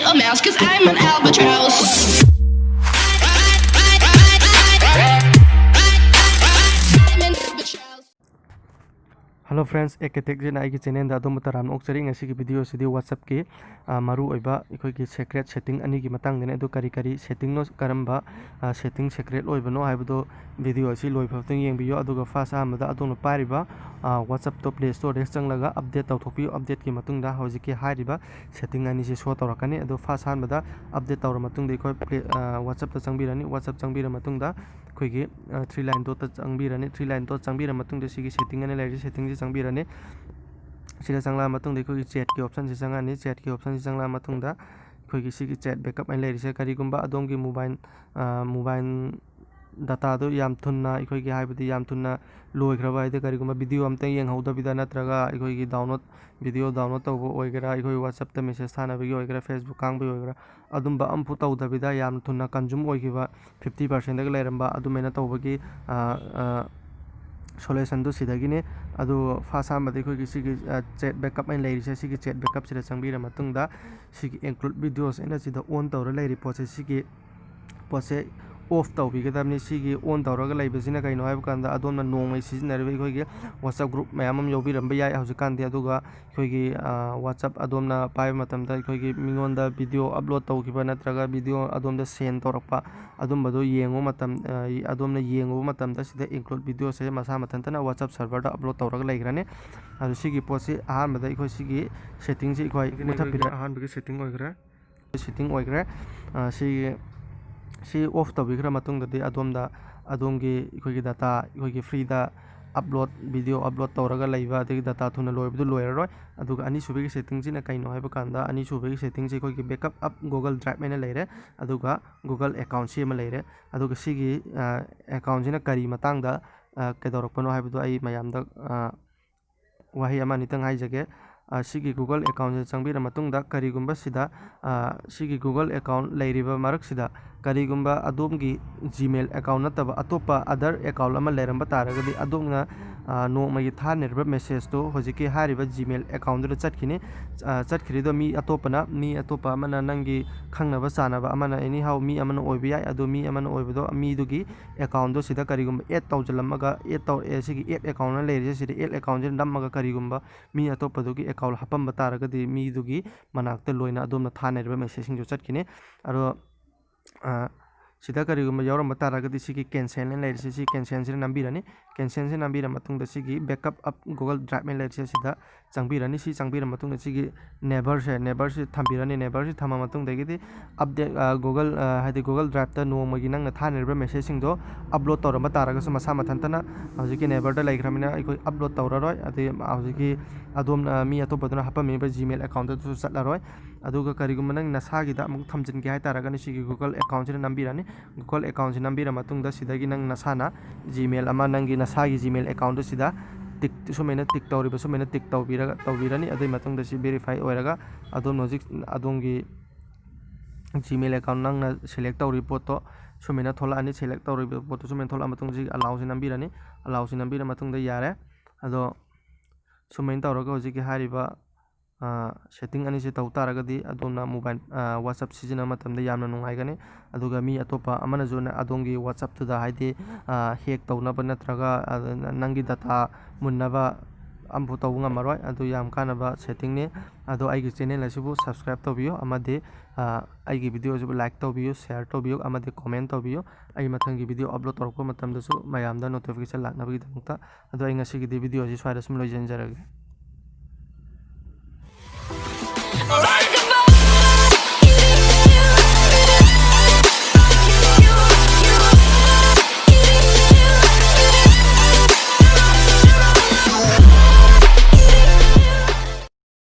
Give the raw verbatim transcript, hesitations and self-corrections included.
A mouse, cause I'm an albatross. I'm an albatross. Hello friends, A K ꯇꯦꯛꯁꯤꯅ ꯑꯩꯒꯤ ꯆꯦꯅꯦꯜꯗ ꯑꯗꯣꯝꯕꯨ ꯇꯔꯥꯝꯅ ꯑꯣꯛꯆꯔꯤ꯫ ꯉꯁꯤꯒꯤ ꯚꯤꯗꯤꯑꯣꯁꯤꯗꯤ WhatsApp-ꯀꯤ, ꯑ, ꯃꯔꯨꯑꯣꯏꯕ ꯑꯩꯈꯣꯏꯒꯤ ꯁꯦꯀ꯭ꯔꯦꯠ ꯁꯦꯠꯇꯤꯡ ꯑꯅꯤꯒꯤ ꯃꯇꯥꯡꯗꯅꯦ꯫ ꯑꯗꯨ ꯀꯔꯤ ꯀꯔꯤ ꯁꯦꯠꯇꯤꯡꯅꯣ, ꯀꯔꯝꯕ, ꯑ, ꯁꯦꯠꯇꯤꯡ ꯁꯦꯀ꯭ꯔꯦꯠ ꯑꯣꯏꯕꯅꯣ ꯍꯥꯏꯕꯗꯣ ꯚꯤꯗꯤꯑꯣ ꯑꯁꯤ ꯂꯣꯏꯐꯥꯎꯇꯪ ꯌꯦꯡꯕꯤꯌꯨ꯫ ꯑꯗꯨꯒ ꯐꯥꯔꯁ ꯑꯍꯥꯟꯕꯗ ꯑꯗꯣꯝꯅ ꯄꯥꯏꯔꯤꯕ, ꯑ, WhatsApp-ꯇꯣ Play Store-ꯗ ꯆꯪꯂꯒ ꯑꯞꯗꯦꯠ ꯇꯧꯊꯣꯛꯄꯤꯌꯨ꯫ ꯑꯞꯗꯦꯠꯀꯤ ꯃꯇꯨꯡꯗ ꯍꯧꯖꯤꯛꯀꯤ ꯍꯥꯏꯔꯤꯕ ꯁꯦꯠꯇꯤꯡ ꯑꯅꯤꯁꯤ ꯁꯣ ꯇꯧꯔꯛꯀꯅꯤ꯫ ꯑꯗꯣ ꯐꯥꯔꯁ ꯑꯍꯥꯟꯕꯗ ꯑꯞꯗꯦꯠ ꯇꯧꯔ ꯃꯇꯨꯡꯗ ꯑꯩꯈꯣꯏ Play, ꯑ, WhatsApp-ꯇ ꯆꯪꯕꯤꯔꯅꯤ꯫ WhatsApp ꯆꯪꯕꯤꯔ ꯃꯇꯨꯡꯗ ꯑꯩꯈꯣꯏꯒꯤ, ꯑ, three line dot-ꯇ ꯆꯪꯕꯤꯔꯅꯤ꯫ Three line dot ꯆꯪꯕꯤꯔ ꯃꯇꯨꯡꯗ ꯁꯤꯒꯤ ꯁꯦꯠꯇꯤꯡ ꯑꯅ ꯂꯩꯔꯤ, ꯁꯦꯠꯇꯤꯡꯁꯤ ꯆꯪꯕꯤꯔꯅꯤ꯫ ꯁꯤꯗ ꯆꯪꯂꯛꯑ ꯃꯇꯨꯡꯗ ꯑꯩꯈꯣꯏꯒꯤ chat-ꯀꯤ option-ꯁꯤ ꯆꯪꯉꯛꯑꯅꯤ꯫ Chat-ꯀꯤ option-ꯁꯤ ꯆꯪꯂꯛꯑ ꯃꯇꯨꯡꯗ ꯑꯩꯈꯣꯏꯒꯤ ꯁꯤꯒꯤ chat backup ꯍꯥꯏꯅ ꯂꯩꯔꯤꯁꯦ, ꯀꯔꯤꯒꯨꯝꯕ ꯑꯗꯣꯝꯒꯤ mobile, ꯑ, mobile data-ꯗꯨ ꯌꯥꯝ ꯊꯨꯅ, ꯑꯩꯈꯣꯏꯒꯤ ꯍꯥꯏꯕꯗꯤ ꯌꯥꯝ ꯊꯨꯅ ꯂꯣꯏꯈ꯭ꯔꯕ ꯍꯥꯏꯗꯤ ꯀꯔꯤꯒꯨꯝꯕ ꯚꯤꯗꯤꯑꯣ ꯑꯝꯇ ꯌꯦꯡꯍꯧꯗꯕꯤꯗ ꯅꯠꯇ꯭ꯔꯒ ꯑꯩꯈꯣꯏꯒꯤ download, ꯚꯤꯗꯤꯑꯣ download ꯇꯧꯕ ꯑꯣꯏꯒꯦꯔꯥ, ꯑꯩꯈꯣꯏ WhatsApp-ꯇ message ꯊꯥꯅꯕꯒꯤ ꯑꯣꯏꯒꯦꯔꯥ, Facebook ꯍꯥꯡꯕꯒꯤ ꯑꯣꯏꯒꯦꯔꯥ, ꯑꯗꯨꯝꯕ ꯑꯝꯐꯥꯎ ꯇꯧꯗꯕꯤꯗ ꯌꯥꯝ ꯊꯨꯅ consume ꯑꯣꯏꯈꯤꯕ fifty percent-ꯗꯒ ꯂꯩꯔꯝꯕ ꯑꯗꯨꯃꯥꯏꯅ ꯇꯧꯕꯒꯤ, ꯑ, ꯑ, solution-ꯗꯨ ꯁꯤꯗꯒꯤꯅꯤ꯫ ꯑꯗꯨ ꯐꯥꯔꯁ ꯑꯍꯥꯟꯕꯗ ꯑꯩꯈꯣꯏꯒꯤ ꯁꯤꯒꯤ, ꯑ, chat backup ꯍꯥꯏꯅ ꯂꯩꯔꯤꯁꯦ, ꯁꯤꯒꯤ chat backup-ꯁꯤꯗ ꯆꯪꯕꯤꯔ ꯃꯇꯨꯡꯗ ꯁꯤꯒꯤ include videos ꯍꯥꯏꯅ ꯁꯤꯗ on ꯇꯧꯔ ꯂꯩꯔꯤ ꯄꯣꯠꯁꯦ, ꯁꯤꯒꯤ ꯄꯣꯠꯁꯦ off ꯇꯧꯕꯤꯒꯗꯕꯅꯤ꯫ ꯁꯤꯒꯤ on ꯇꯧꯔꯒ ꯂꯩꯕꯁꯤꯅ ꯀꯩꯅꯣ ꯍꯥꯏꯕ ꯀꯥꯟꯗ ꯑꯗꯣꯝꯅ ꯅꯣꯡꯃꯩ ꯁꯤꯖꯤꯟꯅꯔꯤꯕ ꯑꯩꯈꯣꯏꯒꯤ WhatsApp group ꯃꯌꯥꯝ ꯑꯃ ꯌꯥꯎꯕꯤꯔꯝꯕ ꯌꯥꯏ ꯍꯧꯖꯤꯛꯀꯥꯟꯗꯤ꯫ ꯑꯗꯨꯒ ꯑꯩꯈꯣꯏꯒꯤ, ꯑ, WhatsApp ꯑꯗꯣꯝꯅ ꯄꯥꯏꯕ ꯃꯇꯝꯗ ꯑꯩꯈꯣꯏꯒꯤ ꯃꯤꯉꯣꯟꯗ ꯚꯤꯗꯤꯑꯣ upload ꯇꯧꯈꯤꯕ ꯅꯠꯇ꯭ꯔꯒ ꯚꯤꯗꯤꯑꯣ ꯑꯗꯣꯝꯗ send ꯇꯧꯔꯛꯄ ꯑꯗꯨꯝꯕꯗꯣ ꯌꯦꯡꯉꯨ ꯃꯇꯝ, ꯑ, ꯑꯗꯣꯝꯅ ꯌꯦꯡꯉꯨꯕ ꯃꯇꯝꯗ ꯁꯤꯗ include videos-ꯁꯦ ꯃꯁꯥ ꯃꯊꯟꯇꯅ WhatsApp server-ꯗ upload ꯇꯧꯔꯒ ꯂꯩꯈ꯭ꯔꯅꯤ꯫ ꯑꯗꯨ ꯁꯤꯒꯤ ꯄꯣꯠꯁꯤ ꯑꯍꯥꯟꯕꯗ ꯑꯩꯈꯣꯏ ꯁꯤꯒꯤ setting-ꯁꯤ ꯑꯩꯈꯣꯏ ꯁꯤꯒꯤꯅ ꯑꯩꯈꯣꯏꯒꯤ ꯃꯨꯊꯠꯄꯤꯔꯦ꯫ ꯑꯍꯥꯟꯕꯒꯤ setting ꯑꯣꯏꯈ꯭ꯔꯦ꯫ Setting ꯑꯣꯏꯈ꯭ꯔꯦ꯫ ꯑ, ꯁꯤ, ꯁꯤ off ꯇꯧꯕꯤꯈ꯭ꯔ ꯃꯇꯨꯡꯗꯗꯤ ꯑꯗꯣꯝꯗ, ꯑꯗꯣꯝꯒꯤ ꯑꯩꯈꯣꯏꯒꯤ data, ꯑꯩꯈꯣꯏꯒꯤ free-ꯗ upload, video upload ꯇꯧꯔꯒ ꯂꯩꯕ, ꯑꯗꯒꯤ data ꯊꯨꯅ ꯂꯣꯏꯕꯗꯨ ꯂꯣꯏꯔꯔꯣꯏ꯫ ꯑꯗꯨꯒ ꯑꯅꯤꯁꯨꯕꯒꯤ setting-ꯁꯤꯅ ꯀꯩꯅꯣ ꯍꯥꯏꯕ ꯀꯥꯟꯗ, ꯑꯅꯤꯁꯨꯕꯒꯤ setting-ꯁꯤ ꯑꯩꯈꯣꯏꯒꯤ backup up Google Drive ꯍꯥꯏꯅ ꯂꯩꯔꯦ, ꯑꯗꯨꯒ Google account-ꯁꯤ ꯑꯃ ꯂꯩꯔꯦ꯫ ꯑꯗꯨꯒ ꯁꯤꯒꯤ, ꯑ, account-ꯁꯤꯅ ꯀꯔꯤ ꯃꯇꯥꯡꯗ, ꯑ, ꯀꯩꯗꯧꯔꯛꯄꯅꯣ ꯍꯥꯏꯕꯗꯣ ꯑꯩ ꯃꯌꯥꯝꯗ, ꯑ, ꯋꯥꯍꯩ ꯑꯃ ꯑꯅꯤꯇꯪ ꯍꯥꯏꯖꯒꯦ꯫ ꯑ, ꯁꯤꯒꯤ Google account-ꯁꯤꯗ ꯆꯪꯕꯤꯔ ꯃꯇꯨꯡꯗ ꯀꯔꯤꯒꯨꯝꯕ ꯁꯤꯗ, ꯑ, ꯁꯤꯒꯤ Google account ꯂꯩꯔꯤꯕ ꯃꯔꯛꯁꯤꯗ ꯀꯔꯤꯒꯨꯝꯕ ꯑꯗꯣꯝꯒꯤ Gmail account ꯅꯠꯇꯕ ꯑꯇꯣꯞꯄ other account ꯑꯃ ꯂꯩꯔꯝꯕ ꯇꯥꯔꯒꯗꯤ, ꯑꯗꯣꯝꯅ, ꯑ, ꯅꯣꯡꯃꯒꯤ ꯊꯥꯅꯔꯤꯕ message ꯇꯨ ꯍꯧꯖꯤꯛꯀꯤ ꯍꯥꯏꯔꯤꯕ Gmail account ꯗꯨꯗ ꯆꯠꯈꯤꯅꯤ꯫ ꯑ, ꯆꯠꯈ꯭ꯔꯤꯗꯣ ꯃꯤ ꯑꯇꯣꯞꯄꯅ, ꯃꯤ ꯑꯇꯣꯞꯄ ꯑꯃꯅ, ꯅꯪꯒꯤ ꯈꯪꯅꯕ ꯆꯥꯟꯅꯕ ꯑꯃꯅ, anyhow ꯃꯤ ꯑꯃꯅ ꯑꯣꯏꯕ ꯌꯥꯏ꯫ ꯑꯗꯣ ꯃꯤ ꯑꯃꯅ ꯑꯣꯏꯕꯗꯣ, ꯃꯤꯗꯨꯒꯤ account ꯗꯣ ꯁꯤꯗ ꯀꯔꯤꯒꯨꯝꯕ add ꯇꯧꯁꯤꯜꯂꯝꯃꯒ, add ꯇꯧꯔꯛꯑꯦ, ꯁꯤꯒꯤ add account ꯅ ꯂꯩꯔꯤꯁꯦ, ꯁꯤꯗ add account ꯁꯤꯗ ꯅꯝꯃꯒ ꯀꯔꯤꯒꯨꯝꯕ ꯃꯤ ꯑꯇꯣꯞꯄꯗꯨꯒꯤ account ꯍꯥꯞꯄꯝꯕ ꯇꯥꯔꯒꯗꯤ, ꯃꯤꯗꯨꯒꯤ ꯃꯅꯥꯛꯇ ꯂꯣꯏꯅ ꯑꯗꯣꯝꯅ ꯊꯥꯅꯔꯤꯕ message ꯁꯤꯡꯗꯨ ꯆꯠꯈꯤꯅꯤ꯫ ꯑꯗꯣ, ꯑ, ꯁꯤꯗ ꯀꯔꯤꯒꯨꯝꯕ ꯌꯥꯎꯔꯝꯕ ꯇꯥꯔꯒꯗꯤ, ꯁꯤꯒꯤ cancel ꯍꯥꯏꯅ ꯂꯩꯔꯤꯁꯦ, ꯁꯤ cancel ꯁꯤꯗ ꯅꯝꯕꯤꯔꯅꯤ꯫ Cancel ꯁꯤ ꯅꯝꯕꯤꯔ ꯃꯇꯨꯡꯗ, ꯁꯤꯒꯤ backup of Google Drive ꯍꯥꯏꯅ ꯂꯩꯔꯤꯁꯦ, ꯁꯤꯗ ꯆꯪꯕꯤꯔꯅꯤ꯫ ꯁꯤ ꯆꯪꯕꯤꯔ ꯃꯇꯨꯡꯗ, ꯁꯤꯒꯤ never ꯁꯦ, never ꯁꯤ ꯊꯝꯕꯤꯔꯅꯤ꯫ Never ꯁꯤ ꯊꯝꯃ ꯃꯇꯨꯡꯗꯒꯤꯗꯤ, update, ꯑ, Google, ꯑ, ꯍꯥꯏꯗꯤ Google Drive ꯇ ꯅꯣꯡꯃꯒꯤ ꯅꯪꯅ ꯊꯥꯅꯔꯤꯕ message ꯁꯤꯡꯗꯣ upload ꯇꯧꯔꯝꯕ ꯇꯥꯔꯒꯁꯨ, ꯃꯁꯥ ꯃꯊꯟꯇꯅ ꯍꯧꯖꯤꯛꯀꯤ never ꯗ ꯂꯩꯈ꯭ꯔꯕꯅꯤꯅ, ꯑꯩꯈꯣꯏ upload ꯇꯧꯔꯔꯣꯏ꯫ ꯑꯗꯩ ꯍꯧꯖꯤꯛꯀꯤ ꯑꯗꯣꯝꯅ, ꯃꯤ ꯑꯇꯣꯞꯄꯗꯨꯅ ꯍꯥꯞꯄꯝꯃꯤꯕ Gmail account ꯗꯁꯨ ꯆꯠꯂꯔꯣꯏ꯫ ꯑꯗꯨꯒ ꯀꯔꯤꯒꯨꯝꯕ ꯅꯪ ꯅꯁꯥꯒꯤꯗ ꯑꯃꯨꯛ ꯊꯝꯖꯤꯟꯒꯦ ꯍꯥꯏꯇꯥꯔꯒꯅ, ꯁꯤꯒꯤ Google account ꯁꯤꯗ ꯅꯝꯕꯤꯔꯅꯤ꯫ Google account ꯁꯤ ꯅꯝꯕꯤꯔ ꯃꯇꯨꯡꯗ, ꯁꯤꯗꯒꯤ ꯅꯪ ꯅꯁꯥꯅ Gmail ꯑꯃ, ꯅꯪꯒꯤ ꯅꯁꯥꯒꯤ Gmail account ꯁꯤꯗ tick, ꯁꯨꯃꯥꯏꯅ tick ꯇꯧꯔꯤꯕ, ꯁꯨꯃꯥꯏꯅ tick ꯇꯧꯕꯤꯔꯒ, ꯇꯧꯕꯤꯔꯅꯤ꯫ ꯑꯗꯨꯒꯤ ꯃꯇꯨꯡꯗ ꯁꯤ verify ꯑꯣꯏꯔꯒ, ꯑꯗꯣꯝꯅ ꯍꯧꯖꯤꯛ ꯑꯗꯣꯝꯒꯤ Gmail account ꯅꯪꯅ select ꯇꯧꯔꯤꯕ ꯄꯣꯠꯇꯣ ꯁꯨꯃꯥꯏꯅ ꯊꯣꯛꯂꯛꯑꯅꯤ꯫ Select ꯇꯧꯔꯤꯕ ꯄꯣꯠꯇꯣ ꯁꯨꯃꯥꯏꯅ ꯊꯣꯛꯂꯛꯑ ꯃꯇꯨꯡꯗ, ꯁꯤꯒꯤ allow ꯁꯤ ꯅꯝꯕꯤꯔꯅꯤ꯫ Allow ꯁꯤ ꯅꯝꯕꯤꯔ ꯃꯇꯨꯡꯗ ꯌꯥꯔꯦ꯫ ꯑꯗꯣ ꯁꯨꯃꯥꯏꯅ ꯇꯧꯔꯒ ꯍꯧꯖꯤꯛꯀꯤ ꯍꯥꯏꯔꯤꯕ, ꯑ, setting ꯑꯅꯤꯁꯤ ꯇꯧ ꯇꯥꯔꯒꯗꯤ, ꯑꯗꯣꯝꯅ mobile, ꯑ, WhatsApp ꯁꯤꯖꯤꯟꯅꯕ ꯃꯇꯝꯗ ꯌꯥꯝꯅ ꯅꯨꯡꯉꯥꯏꯒꯅꯤ꯫ ꯑꯗꯨꯒ ꯃꯤ ꯑꯇꯣꯞꯄ ꯑꯃꯅꯁꯨ ꯅ-, ꯑꯗꯣꯝꯒꯤ WhatsApp ꯇꯨꯗ, ꯍꯥꯏꯗꯤ, ꯑ, hack ꯇꯧꯅꯕ ꯅꯠꯇ꯭ꯔꯒ, ꯑ, ꯅꯪꯒꯤ data ꯃꯨꯟꯅꯕ ꯑꯃꯐꯥꯎ ꯇꯧꯕ ꯉꯝꯃꯔꯣꯏ꯫ ꯑꯗꯨ ꯌꯥꯝ ꯀꯥꯟꯅꯕ setting ꯅꯤ꯫ ꯑꯗꯣ ꯑꯩꯒꯤ channel ꯑꯁꯤꯕꯨ subscribe ꯇꯧꯕꯤꯌꯨ, ꯑꯃꯗꯤ, ꯑ, ꯑꯩꯒꯤ video ꯑꯁꯤꯕꯨ like ꯇꯧꯕꯤꯌꯨ, share ꯇꯧꯕꯤꯌꯨ, ꯑꯃꯗꯤ comment ꯇꯧꯕꯤꯌꯨ꯫ ꯑꯩ ꯃꯊꯪꯒꯤ video upload ꯇꯧꯔꯛꯄ ꯃꯇꯝꯗꯁꯨ ꯃꯌꯥꯝꯗ notification ꯂꯥꯛꯅꯕꯒꯤꯗꯃꯛꯇ꯫ ꯑꯗꯣ ꯑꯩ ꯉꯁꯤꯒꯤꯗꯤ video ꯑꯁꯤ ꯁ꯭ꯋꯥꯏꯗ ꯁꯨꯝ ꯂꯣꯏꯁꯤꯟꯖꯔꯒꯦ꯫